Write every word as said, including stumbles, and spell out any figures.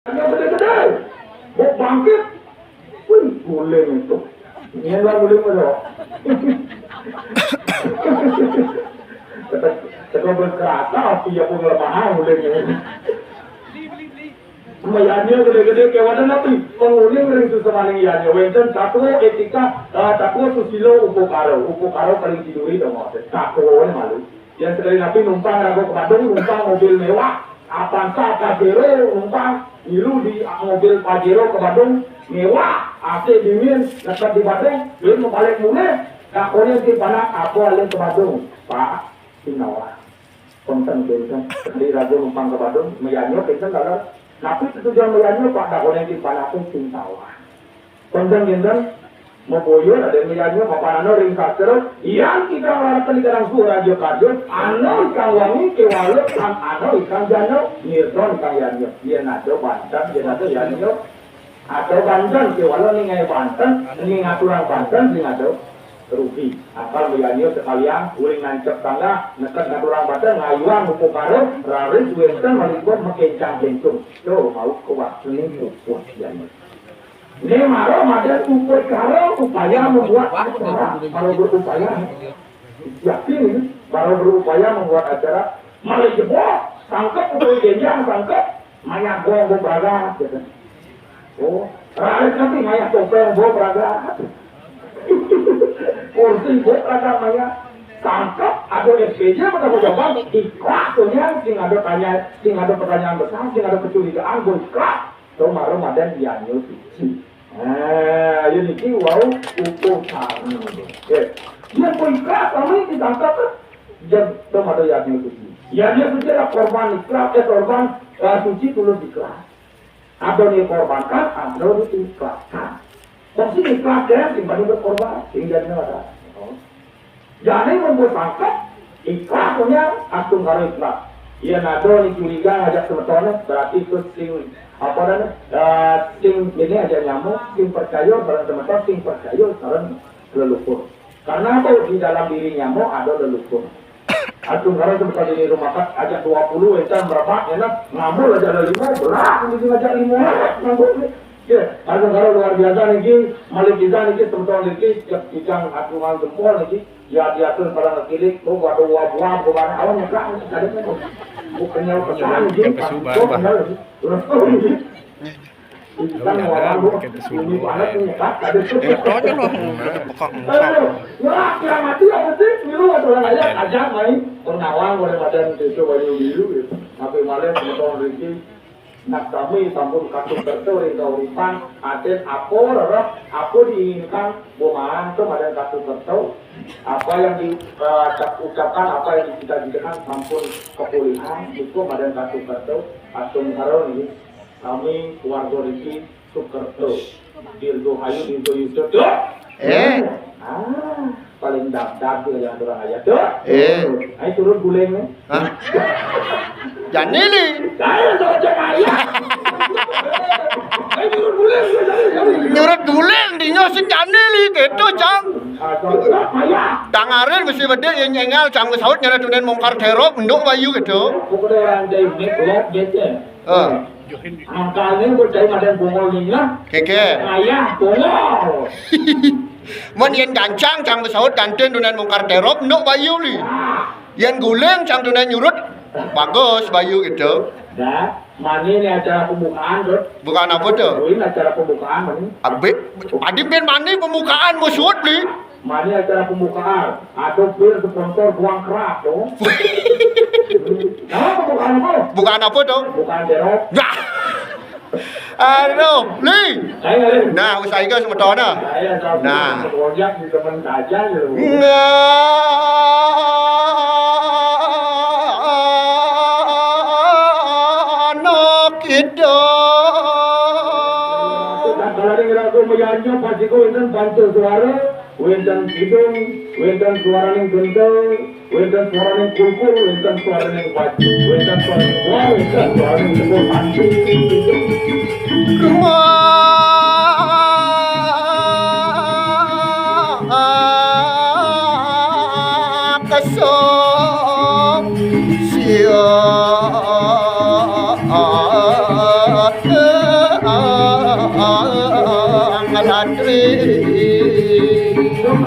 Yang gede-gede. Mau bangkit. Wih, guling itu. Ini lah guling itu. Teka berkerasa, api ya pun lemah guling ini. Mayannya gede-gede kayak wadah napi. Penguling ring susah maning yannya. Wenten satu etika, eh, satu susilo upokaro. Upokaro paling tiduri dong. Satu malu. Yang sekali napi numpang rago ke Badung, numpang mobil mewah, Avanza Pajero, numpang ngilu di mobil Pajero ke Badung, mewah, A C dingin, dekat di Badung, duit mau balik mulai. Kakonya si panak apa alih ke Badung, Pak, sing nawar. Konten, konten. Sekali rago numpang ke Badung, meyanyo, konten kalau. Tapi tujuan meyanyo, Pak, kakonya si panak pun sing nawar. Konten, konten. Maboyo, ada yang miyanyo, papanano ring sastra, yang kita ngarahkan di karang suara raja karjo, ano ikang wangi, kewala, kan ano ikang jano, nirton ikang yanyo. Yen ada banten, yen ada yanyo. Ada banten, kewala ning ae banten, ning aturang banten, ning ada rugi. Akal miyanyo sekalian, uling nancep tangga, neket ngaturang banten, ngayuang upokaro, raris wenten malikot makencang-kencung. Yo, mau ke waktu ning pupus yanyo. Ini maro madan upaya, upaya membuat acara. Kalau berupaya, yakin ini, kalau berupaya membuat acara, malah jebol, sangkep, upaya genjang, sangkep, maya gong, gong beragat, gitu. Oh, raris nanti maya topeng, gong beragat. Kursi, gong beragat, maya sangkep, ada S P J, pada pejabat, ikhlas tuh ya, sing ada tanya, sing ada pertanyaan besar, sing ada kecurigaan, gong ikhlas. Roma-Roma dan Yanyo Suci. Nah, ayo niki wau utuh sami. Oke. Dia kok ikhlas, kami ditangkap kan? Jam Roma dan Yanyo Suci. Yanyo Suci adalah korban ikhlas, eh, korban, eh, suci tulus ikhlas. Ada dikorbankan, ada diikhlaskan. Kok sih ikhlas ya, simpan berkorban, sehingga dia ada. Oh. Jane mun wis sangkep, ikhlas punya, agung karo ikhlas. Yen ada ning curiga ngajak semetone, berarti itu sing, apa namanya, eh, sing ini aja nyamuk, sing percaya bareng semeton, sing percaya bareng leluhur. Karena apa? Di dalam diri nyamuk ada leluhur. Agung karo semeton ini rumah tak ajak dua puluh, entar merebak, enak, ngambul aja ada lima, belah, mesti ngajak lima, ngambul. Ya, agung karo luar biasa niki, malih kita niki, semeton niki, cek bidang agungan jempol niki. Ya, diatur pada ngekilik, lu waduh, wah, buah, buah, awan nyebrang, tadi kan. Bukannya pesan, Yang gitu, pesu, Pak. Bah, bah. Terus, terus, gitu. Lu Kan nyadar, orang lu, pakai pesu ini dulu, banget eh. Nih, Pak, tadi. Yang tanya loh, Nah. Pekak muka. Aduh, ya, kira mati apa sih? Milu atau orang aja, Iya. Ajak main. Pernawang, boleh macam itu, coba yuk, yuk, gitu. Sampai malam, semeton rezeki. Nak sami sampun kasukerta ring kauripan, aten apa rereh, apa diinginkan, bumaan tu madan kasukerta, apa yang di, eh, ucap-, ucapkan, apa yang dicita-citakan sampun kepulihan, itu madan kasukerta, asung karo niki, kami keluarga niki Sukerta, Dirgahayu, Dirgayuda, Duk. Eh. Ah, paling dapdap tu yang orang ayat, Duk. Eh. Ayo turun guling ni. Hah? Jani li. Saya saja kaya. Ayo turun guling, saya jani, jani. Nyurut guling, dinyo sing jani li, gitu, Cang. Ah, Duk, kaya. Tangarin mesti bedik, yang nyengal, Cang, saut nyana tunen mongkar terop, nduk bayu gitu. Pokoknya orang jahit ni, gelap, gitu. Eh. Angkalnya buat cari madan bongol ni lah. Keke. Ayah, bongol. Mun yen gancang, Cang, besaut, danten tunen mongkar terop, nduk bayu li. Ah. Yen guling, Cang, tunen nyurut, bagus bayu gitu. Dah, mani ni acara pembukaan tu. Bukan apa tu? Ini acara pembukaan mani. Abis, adi pin mani pembukaan musuh li. Mani acara pembukaan. Aduh, pil sponsor buang keras tu. Nama pembukaan apa? Bukan apa tu? Bukan terop. Nah. Aduh, li. Saya, Li. Nah, usai ke semeton, nah. Saya tahu. Nah. Rojak di teman saja, ya. Nah, anak kita. Kalau ada yang ragu, meyanyo, pasti kau ingat bantu suara. Wénten kidung, wénten suaraning gentel, wénten suaraning kulkul, wénten suaraning baju, wénten suaraning wah, wénten suaraning jempol panci. Ruang kesung sia. Adri.